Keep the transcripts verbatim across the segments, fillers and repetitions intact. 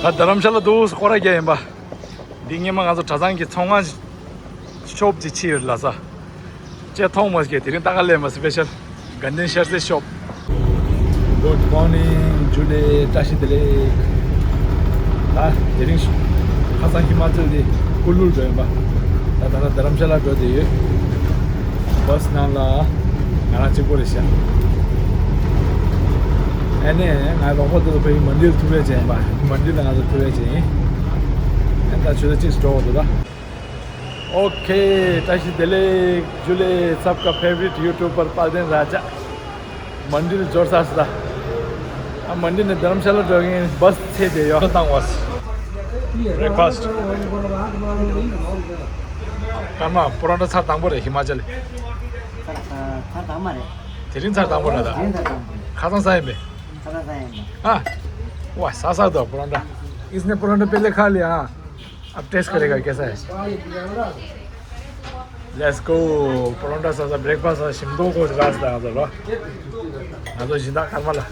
ད་རྡ་རམ་ཤ་ལ་འདུག་སྐོར་ར་རྒྱག་ཡིན་པ། འདི་སྔོན་མ་ང་ཚོ་གྲྭ་ཚང་གི་ཚོང་ཁང་ཤོབ་ཅིག་ཕྱེ་ཡོད་ལ་ས། ཅེ་ཐོང་མོ་སྐྱེ་དེ་རིང་ཏ་ཀ་ལས་མ་སི་པེ་ཤལ་དགའ་ལྡན་ཤར་རྩེ་ཤོབ། Good morning, ཇུ་ལེ། བཀྲ་ཤིས་བདེ་ལེགས། ད་དེ་རིང་ཁ་སང་ཧི་མ་ཅལ་དེ་ཀུ་ལུར་འགྲོ་ཡིན་པ། ད་ད་ལྟ་རྡ་རམ་ཤ་ལ་འགྲོ་བསྡད་ཡོད། བ་སི་ནང་ལ་ང་རང་གཅིག་པོ་རེད་ཤག་ཨ་ནས་ང་རོགས་པ་དེ་ཚོ་ཕ་གི་མན་ཌི་ལ་ཐུག་རེས་བྱས་ཡིན་པ། མན་ཌི་ལ་ང་ཚོ་ཐུག་རེས་བྱས་ཡིན། ཨ་ད་ཆུ་ཚོད་གཅིག་འགྲོ་བ་འདུག་ད། OK, བཀྲ་ཤིས་བདེ་ལེགས། ཇུ་ལེ། सबका favourite YouTuber དཔལ་ལྡན་ར་ཇ། མན་ཌི་ལ་འབྱོར་ཚར་སོང་ད། ཨ་མན་ཌི་ནས་རྡ་རམ་ཤ་ལ་འགྲོ་མཁན་བ་སི་ཚེས་དེ་ཡོད། བཏང་བ་སི། བྷི་རེག་ཕ་སི། སྐར་མ་པོ་རོན་ཊ་ཚར་དང་པོ་རེད་ཧི་མ་ཅལ་ལ། ཚར་ཚར་དང་མ་རེད། དེ་རིང་ཚར་དང་པོ་རེད་ད། དེ་རིང་ཚར་དང་པོ་རེད། ཁ་སང་ཟ་ཡིན་པས། ཁ་སང་ཟ་ཡིན་པས། ཨ། ཝ་ཟ་ཟ་འདུག་པོ་རོན་ཊ། इसने परोंठा पहले खा लिया, हाँ। अब टेस्ट करेगा कैसा है। Let's go. Paratha ཟ་ཟ། བྷི་རེག་ཕ་སི་ཟ་ཟ། ཞིམ་མདོག་ཁོ་ར་ཟ་ཟ་ལོ། ང་ཚོ་སྦྱིན་བདག་ཀརྨ་ལགས།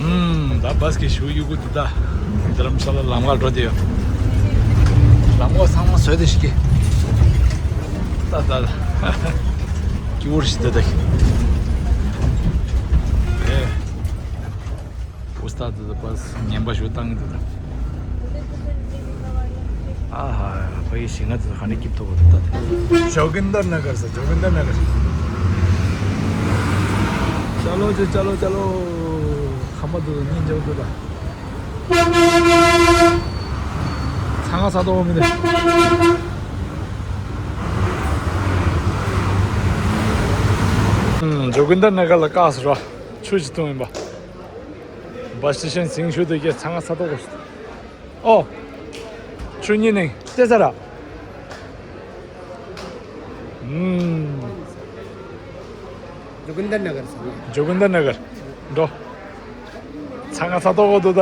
ཨུམ། ད་བ་སི་གི་ཞུ་ཡུ་གུ་དུ་ད། རྡ་རམ་ཤ་ལ་ལམ་ཁ་འགྲོ་དེ་ཡོད། ལམ་ཁ་ཚང་མ་བཟོས་དེ་ཞིག་གི། ད་ད་ད། ཀྱི་འུར་ཞིག་དེ་དེ། ཨེ། ཨུསྟཱད་དེ་བ་སི་ངན་པ་ཞུ་བཏང་གི་འདུག་ད། ཨ་ཧ། ཕ་གི་ཞིང་ང་ཚོ་ག་ནས་སྐྱིད་ཐོག་འདུག་ད། ཇོ་གིན་དར་ནགར་ས། ཇོ་གིན་དར་ནགར། ཅ་ལོ་ཅ་ལོ་ཅ་ལོ། ཁ་མ་འདུག་སྙིང་རྗེ་པོ་འདུག་ད། ཚང་ང་ས་ཐོག་མི་འདུག་ཨུམ། ཇོ་གིན་དར་ནགར་ལ་བཀག་སོང་ར། ཆུ་ཞིག་འཐུང་ཡིན་པ། བ་སི་ཊེ་ཤན་ཟིང་ཤུ་དེ་གའི་ཚང་ང་ས་ཐོག་གོ། ཨོ། ཆུ་གཉིས་ནི་ལྟེ་ས་ར། ཨུམ། ཇོ་གིན་དར་ནགར་ས་ནི། ཇོ་གིན་དར་ནགར། འགྲོ། ཚང་ང་ས་ཐོག་གོ་འདུག་ད།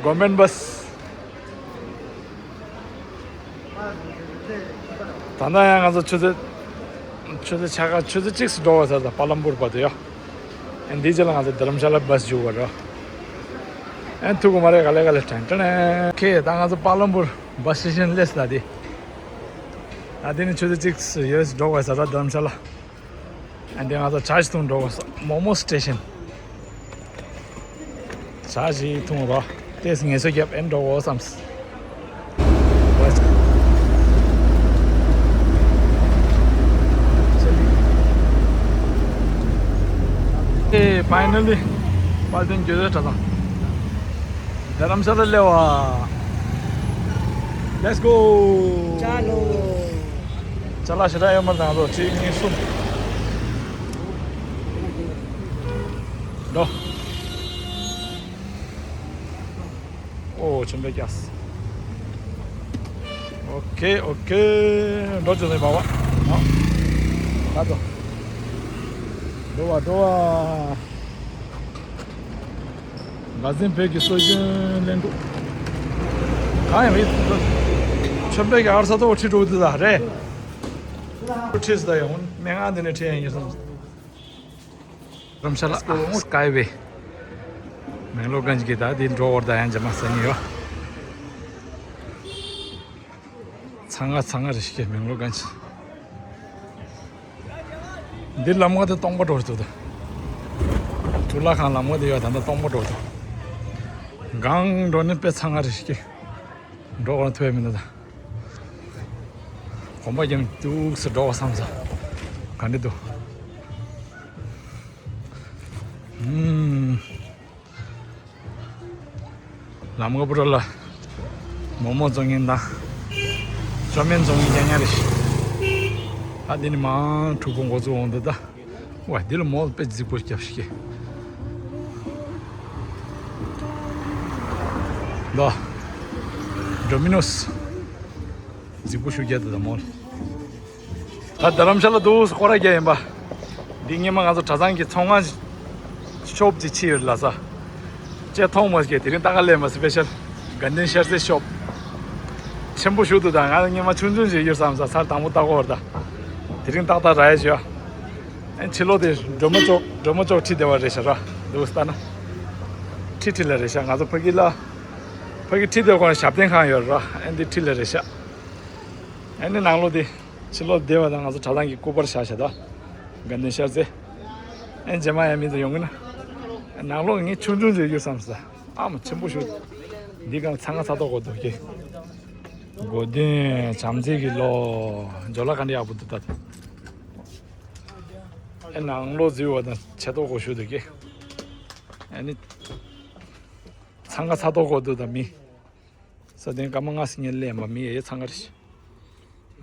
གོ་མེན་བ་སི། ད་ལྟ་ཡང་ང་ཚོ་ཆུ་ཚོད། ཆུ་ཚོད་ཆ་ག་ཆུ་ཚོད་གཅིག་སུ་འགྲོ་བ་ཟེར་ད་པ་ལམ་པུར་བར་དུ་ཡོད། ཨ་འདི་རྗེས་ལ་ང་ཚོ་རྡ་རམ་ཤ་ལ་བ་སི་རྒྱུག་པ་རེད། ཨ་ཐུག་གི་མ་རེད། ག་ལེ་ག་ལེ་དྲན་དྲན། ཨོ་ཁེ། ད་ང་ཚོ་པ་ལམ་པུར་བ་སི་ཊེ་ཤན་སླེབས་ད་དེ། ཨ་དེ་ནི་ཆུ་ཚོད་གཅིག་སུ་ཡོད་འགྲོ་བ་ཟེར་ད་རྡ་རམ་ཤ་ལ། ཨ་འདི་ང་ཚོ་ཇ་ཞིག་འཐུང་འགྲོ་དགོས། མོ་མོ་སི་ཊེ་ཤན། ཇ་ཞིག་འཐུང་རོགས། ཏེས་ངལ་གསོ་རྒྱབ་ཨེ་འགྲོ་དགོས་བསམས། ཨེ་ཕའི་ནལ་ལི་དཔལ་ལྡན་རྒྱལ་བའི་གྲྭ་ཚང་། རྡ་རམ་ཤ་ལ་སླེབས་པ། Let's go. ཅ་ལོ། ཅ་ལག་ཞེ་དྲག་ཡོད་མ་རེད། ང་ཚོ་གཅིག་གཉིས་གསུམ། འགྲོ། ཨོ་ཆེན་པོ་རྒྱགས། ཨོ་ཁེ་ཨོ་ཁེ། འགྲོ་ཆོག་ནས་བ་བ། ཨ། ད་འགྲོ། འགྲོ་བ་འགྲོ་བ། འགའ་ཟིན་བོད་ཀྱི་སྲོལ་རྒྱུན་ལེན་འགྲོ། གང་ཡང་མེད། ཆོས་འཕེལ་གྱི་ཨར་ས་ཐོག་ཁྲིད་འགྲོ་དུས་ད་རེད། ཁྲིད་སུ་ད་ཡོང་སྨན་ཁང་འདི་ནས་ཁྲིད་ཡང་ཡིན་སོང་། རམ་ཤ་ལ་སི་ཀའི་ཝེ། མེང་ལོ་གན་ཇི་གི་ད་འདི་འགྲོ་བར་ད་ཡང་འཇམ་མ་ས་ཉི་ཡོད། ཚང་ང་ཚང་ང་རེ་ཞིག་མེང་ལོ་གན་ཇི། འདི་ལམ་ཁ་དེ་སྟོང་པ་འགྲོ་འདུག་ད། གཙུག་ལག་ཁང་ལམ་ཁ་དེ་ཡོད་ད་ལྟ་སྟོང་པ་འགྲོ་འདུག་གང་འགྲོ་ནི་དཔེ་ཚང་ང་རེ་ཞིག་འགྲོ་གང་ཐུབ་ཡ་མི་འདུག་ད། གོམ་པ་རྒྱབ་འདུག་སེ་འགྲོ་བསམ་ས། ག་འདྲ་འདུག་ཨུམ། ལམ་ཁ་པུ་ར་ལ། མོག་མོག་བཙོང་མཁན་དང་། ཅོ་མིན་བཙོང་མཁན་རྐྱང་རྐྱང་རེད། ཨ་འདི་ནི་མང་དྲུག་པོ་འགོ་བཙུགས་འོང་འདུག་ད། ཝ་འདི་ལ་མོལ་དཔེ་རྫིག་པོ་རྒྱབ་ཤིག་ལོ། ཌོ་མི་ནོས། རྫིག་པོ་ཞུ་རྒྱག་འདུག་ད་མོལ། ད་རྡ་རམ་ཤ་ལ་འདུག་སེ་སྐོར་ར་རྒྱག་ཡིན་པ། འདི་སྔོན་མ་ང་ཚོ་གྲྭ་ཚང་གི་ཚོང་ཁང་ཤོབ་ཅིག་ཕྱེ་ཡོད་ལ་ས། ཅེ་ཐོང་མ་སྐྱེ་དེ་རིང་ཏ་ཀ་ལས་མ་སི་པེ་ཤལ་དགའ་ལྡན་ཤར་རྩེ་ཤོབ། ཆེན་པོ་ཞུ་འདུག་ད་ང་སྔོན་མ་ཆུང་ཆུང་ཞིག་ཡོད་བསམ་ས་ཚར་དང་པོ་ལྟ་གོ་བར་ད། དེ་རིང་ཏག་ཏག་རག་ཡ་ཞུ། ཨེ་ཕྱི་ལོགས་དེ་སྒྲོལ་མ་ཅོག་སྒྲོལ་མ་ཅོག་ཁྲིད་བསྡད་པ་རེད་ཤག་ར་འདུག་ལྟ་ན། ཁྲི་ཁྲི་ལ་རེད་ཤག་ང་ཚོ་ཕ་གི་ལ། ཕ་གི་ཁྲི་དེ་ཁོ་ན་ཞབས་བརྟན་ཁང་ཡོད་ར། ཨ་ནི་འདི་ཁྲི་ལ་རེད་ཤག་ཨ་ནི་ནང་ལོགས་དེ། ཕྱི་ལོགས་བདེ་བ་དང་ང་ཚོ་གྲྭ་ཚང་གི་སྐུ་པར་བཞག་བཞག་ད། དགའ་ལྡན་ཤར་རྩེ། ཨ་ནི་རྗེས་མ་ཡང་མི་ཚོ་ཡོང་གི་ན། ནང་ལོགས་ངས་ཆུང་ཆུང་ཅིག་ཡོད་བསམ་ས། ཨ་མ་ཆེན་པོ་ཞིག་འདི་གང་ཚང་ང་ཚ་ཏོག་གོ་འདུག་གི། སྒོ་བསྟེན་བྱམས་བརྩེ་གི་ལོ། ཇོ་ལ་ག་འདྲ་ཡག་པོ་འདུག་ད། ཨེ་ནང་ལོགས་འཛུལ་བ་དང་ཆེ་ཏོག་གོ་ཞུ་འདུག་གི། ཨ་ནི། ཚང་ང་ཚ་ཏོག་གོ་འདུག་ད་མི། ས་སྟེང་སྐར་མ་ལྔ་ཟིན་ཉེར་ལེན་པ་མི་ཡེ་ཚང་གར་ཤི།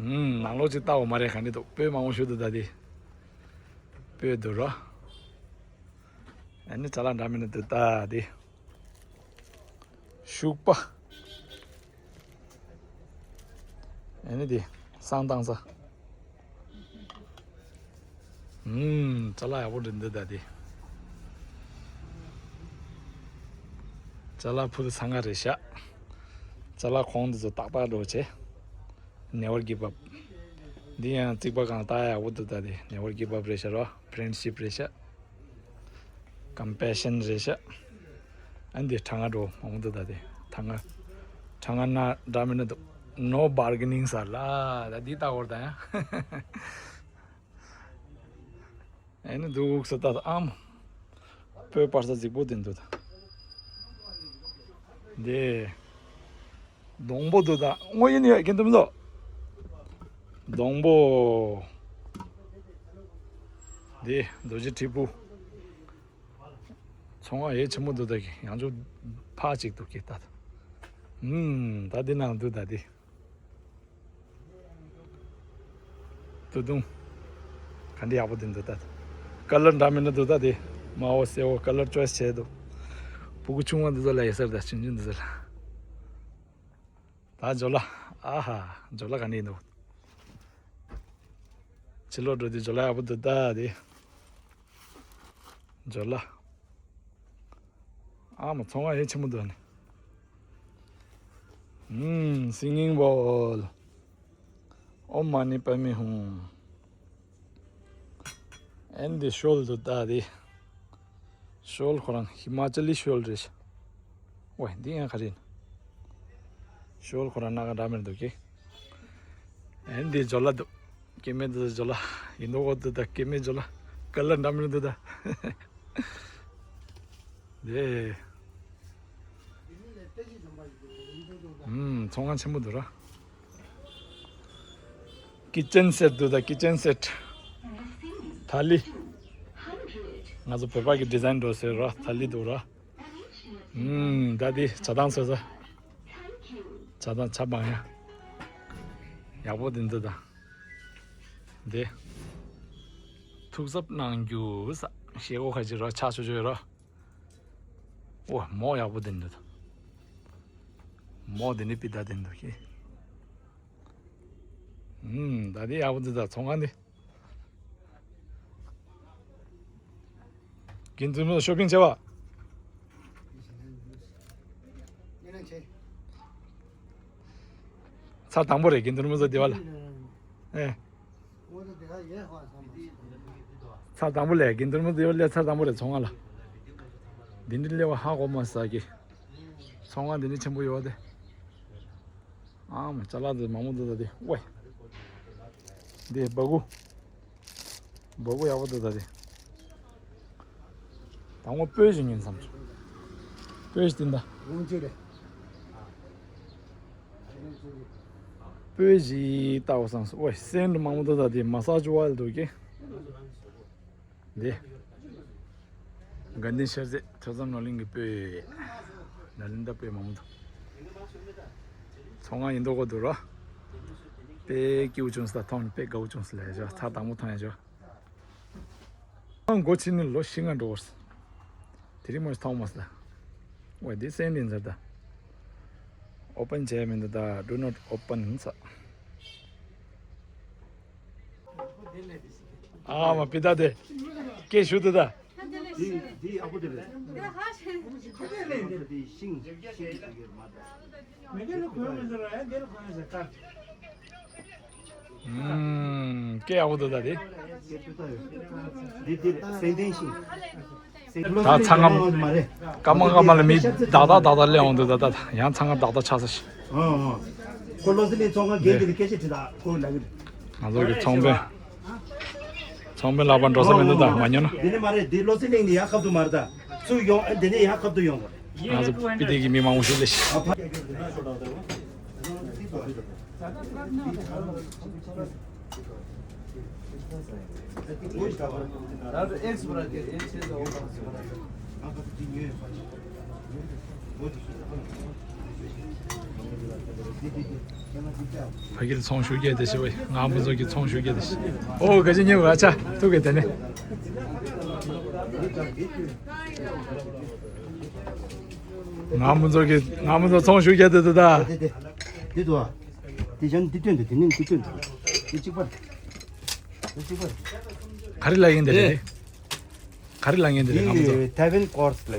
ཨུམ་ནང་ལོགས་ཅིག་ལྟ་འོ་མ་རེད་ག་ནི་འདུག་སྤོས་མང་པོ་ཞུ་འདུག་ད་དེ། སྤོས་འདུག་ར། ཨ་ནི་ཅ་ལག་འདྲ་མི་འདུག་ད་དེ། ཤུག་པ། ཨ་ནི་དེ། བསང་བཏང་ས། ཨུམ། ཅ་ལག་ཡག་པོ་འདྲ་འདུག་ད་དེ། ཅ་ལག་ཕུ་དུ་ཚང་ང་རེད་ཤག་ཅ་ལག་གོང་དུ་ཚོ་ཏག་ཏག་འགྲོ་བྱེད། Never give up། འདི་ཡང་རྩིག་པ་གང་ལྟ་ཡག་པོ་འདུག་ད་དེ། Never give up་རེད་ཤག་རོ། Friendship་རེད་ཤག Compassion་རེད་ཤག་ཨ་འདི་གྲང་ང་འགྲོ་མང་པོ་འདུག་ད་དེ། གྲང་ང་། གྲང་ང་ན་འདྲ་མི་འདྲ་འདུག No bargaining་ཟེར་ལ། ད་འདི་ལྟ་བར་ད་ཡང་། ཨེ་ནི་འདུག་ས་ད་ཨམ། སྤོས་སྤར་ས་རྫིག་པོ་དེ་འདུག་ད། འདི། སྡོང་པོ་འདུག་ད་དངོས་ཡིན་ཡོད་ཀྱི་འདུག་མི་འདུག་སྡོང་པོ། འདི་རྡོ་རྗེ་དྲིལ་བུ། ཚོང་ཁང་ཡེ་ཆེན་མོ་འདུག་ད་གི་ཡང་ཅུ་ཕ་ཅིག་འདུག་གི་ད། ཨུམ་ད་འདི་ནང་འདུག་ད་འདི། ཏུ་དུང་། ག་འདི་ཡག་པོ་འདི་འདུག་ད། ཀ་ལར་འདྲ་མི་འདྲ་འདུག་ད་དེ། དམར་པོ་སེར་པོ་ཀ་ལར་ཅོའི་སི་བྱས་འདུག་སྤུ་གུ་ཆུང་བ་འདི་ཚོ་ལ་ཡོད་ས་རེད་ད་ཆུང་ཆུང་འདི་ཚོ་ལ། ད་ཇོ་ལ། ཨ་ཧ། ཇོ་ལ་ག་འདི་འདུག་ཕྱི་ལོགས་འགྲོ་དུས་ཇོ་ལ་ཡག་པོ་འདུག་ད་དེ། ཇོ་ལ། ཨ་མ་ཚོང་ཁང་ཡེ་ཆེན་མོ་འདུག་ནི། ཨུམ། Singing bowl། ཨོཾ་མ་ཎི་པདྨེ་ཧཱུྃ། ཨེ་འདི་ཤོལ་འདུག་ད་དེ། ཤོལ་ཁོ་རང་ཧི་མ་ཅ་ལི་ཤོལ་རེད། ཝེ་འདི་ཡང་ག་རེ་ཡིན། ཤོལ་ཁོ་རང་སྣ་ཁ་འདྲ་མི་འདུག་གི། ཨེ་འདི་ཇོ་ལ་འདུག་སྐྱེ་དམན་འདི་ཇོ་ལ། ཡིན་མདོག་གོ་འདི་ད་སྐྱེ་དམན་ཇོ་ལ། ཀ་ལར་འདྲ་མི་འདུག་ད། དེ། ཨུམ། ཚོང་ཁང་ཆེན་པོ་འདུག་ར། ཀི་ཅན་སེཊ་འདུག་ད་ཀི་ཅན་སེཊ། ཐ་ལི། ང་ཚོ་བོད་པ་གི་ཌི་ཛའིན་འགྲོ་ཟེར་ར་ཐ་ལི་འདུག་ར། ཨུམ། ད་འདི་ཇ་དང་ཟོས་ས། ཇ་དང་ཇ་བང་ཡ། ཡག་པོ་འདི་འདུག་ད། འདི། ཐུགས་གཟབ་གནང་རྒྱུ་ས། ཞེ་གོ་ཁ་ཅིག་ར་ཆ་ཆོ་ཆོ་ཡོད་ར། ཨོ་མོ་ཡག་པོ་འདི་འདུག་ད། མོ་འདི་ནི་པི་ད་འདི་འདུག་གི། ཨུམ། ད་འདི་ཡག་པོ་འདུག་ད་ཚོང་ཁང་འདི། དགེ་འདུན་མོ་ཤོ་པིང་བྱས་པ། ཚར་དང་པོ་རེད་དགེ་འདུན་མོ་ཚོ་བདེ་བ་ལ། ཨེ། ཚར་དང་པོ་ལས་དགེ་འདུན་མོ་ཚོ་བདེ་བ་ལས་ཚར་དང་པོ་རེད་ཚོང་ཁང་ལ། འདི་འདྲ་སླེབས་པ་ཧ་གོ་མ་ས་གི། ཚོང་ཁང་འདི་འདྲ་ཆེན་པོ་ཡོད་དེ། ཨ་མ་ཅ་ལག་འདི་མང་པོ་འདུག་ད་དེ་ཝེ། འདི་སྦ་ཁུག་སྦ་ཁུག་ཡག་པོ་འདུག་ད་དེ། དང་པོ་སྤོས་ཞིག་ཉོས་བསམ་བྱུང་། སྤོས་ཞིག་འདི་འདྲ། སྤོས་ཞིག་ལྟ་བསམ་སོང་། ཝེ་སེན་ཊི་མང་པོ་འདུག་ད་དེ་མ་སཱཇ་ཨོ་ཡལ་འདུག་གི། འདི། དགའ་ལྡན་ཤར་རྩེ་ཐོས་བསམ་ནོར་གླིང་གི་སྤོས། ནཱ་ལེནྡྲ་སྤོས་མང་པོ་འདུག་ཚོང་ཁང་ཡིན་མདོག་གོ་འདུག་རོ། དཔེ་སྐྱིད་པོ་བྱུང་སོང་ད་མཐོང་ནས་དཔེ་དགའ་པོ་བྱུང་སོང་ལས་ཞོ་ཚར་དང་པོ་མཐོང་ཡ་ཞོ། ཨང་སྒོ་ཕྱེ་ནས་ལོ་བཞི་ལྔ་འགྲོ་བར། དེ་རིང་མོ་མཐོང་མ་སོང་ད། ཝེ་འདི་སེན་ཊི་ཡིན་ཟེར་ད། ཨོ་པན་བྱས་མི་འདུག་ད་do not open་ཟེར། ཨ་མ་པི་ད་དེ། སྐད་ཞུ་དུ་ད། འདི་འདི་ཡག་པོ་དེ་རེད། འདི་ཤིང་ཤིང་གི་ཡོད་མ་ད། ཨུམ། སྐད་ཡག་པོ་འདུག་ད་དེ། འདི་འདི་རེད་སེང་ལྡེང་ཤིང་། ད་ཚང་མ་སྐར་མ་སྐར་མ་ལ་མི་དག་དག་དག་དག་སླེབས་འོང་དུས་ད་ད་ཡང་ཚང་མ་དག་དག་ཆགས་ས་ཞིག་ཨོ་ཨོ། ཁོ་བློ་གསལ་གླིང་ཚོང་ཁང་འགན་འདི་ལ་སྐད་ཆ་དྲིས་དང་ཁོ་ལབ་ཀྱི་རེད། ང་ཚོ་གི་ཚོང་དཔོན། ཚོང་དཔོན་ལག་པ་འགྲོ་ས་མི་འདུག་ད་མ་ཉོ་ན། འདི་ནས་མ་རེད། འདི་བློ་གསལ་གླིང་ནས་ཡར་ཁ་ཐུག་མ་རེད། ད་ཚུར་ཡོང་ཨ། འདི་ནས་ཡར་ཁ་ཐུག་ཡོང་དགོས་རེད། ང་ཚོ་སྤི་ཏི་གི་མི་མང་པོ་ཞིག་སླེབས་ཤག་ཨ་ཕ། ཕ་གིར་ཚོང་ཞུ་རྒྱུ་དེ་ཞེས་པ་ང་འབུ་ཚོགས་ཀྱི་ཚོང་ཞུ་རྒྱུ་དེ་ཞེས་པ། ཨོ་ག་ཅི་ཉེ་བ་ཆ་ཐུག་གི་དེ་ནས། ང་འབུ་ཚོགས་ཀྱི་ང་འབུ་ཚོགས་ཚོང་ཞུ་རྒྱུ་དེ་དེ་ད། དེ་དེ་དེ་དུ་བ། དེ་གཞན་འདི་སྟོན་དེ་དེ་ནས་འདི་སྟོན་དེ་གཅིག་པར། འདི་གཅིག་པར། ག་རེ་ལ་ཡིན་དེ་རེད། ག་རེ་ལ་ངན་དེ་རེད། ང་མོ་ཚོ་Taiwan course ལ།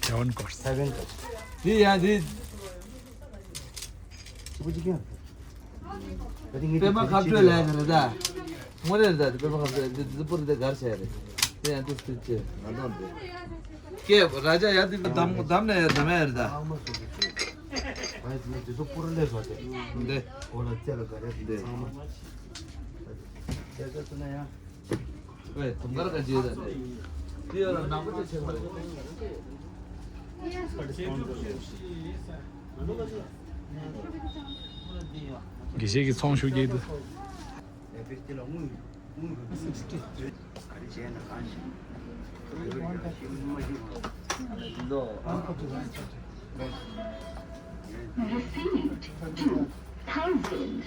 Taiwan course། Taiwan course། དེ་ཡང་དེ། ཅི་པོ་ཅི་ཀྱང་། པད་མ་ཁ་སྤྲོད་ལས་ནི་རེད་ད། དངོས་གནས་རེད་ད། དེ་པད་མ་ཁ་སྤྲོད་དེ་དེ་པོ་རེད་ད། གར་བྱས་རེད། དེ་ཡང་དེ་སུ་ཅི་ང་དང་དེ། ཀེ་ར་ཇ་ཡ་དེ་དམ་དམ་ནས་ཡ་དམ་ཡ་རེད་ད། འདི། ཨེ། དུང་དཀར་ག་ཅི་ཡོད་ད། དེ་ཡོད་ན་ནག་པོ་ཅིག་ཆེ་བ་རེད། དགེ་བཤེས་ཀྱི་ཚོང་ཞུ་རྒྱུ་དེ། Thousand.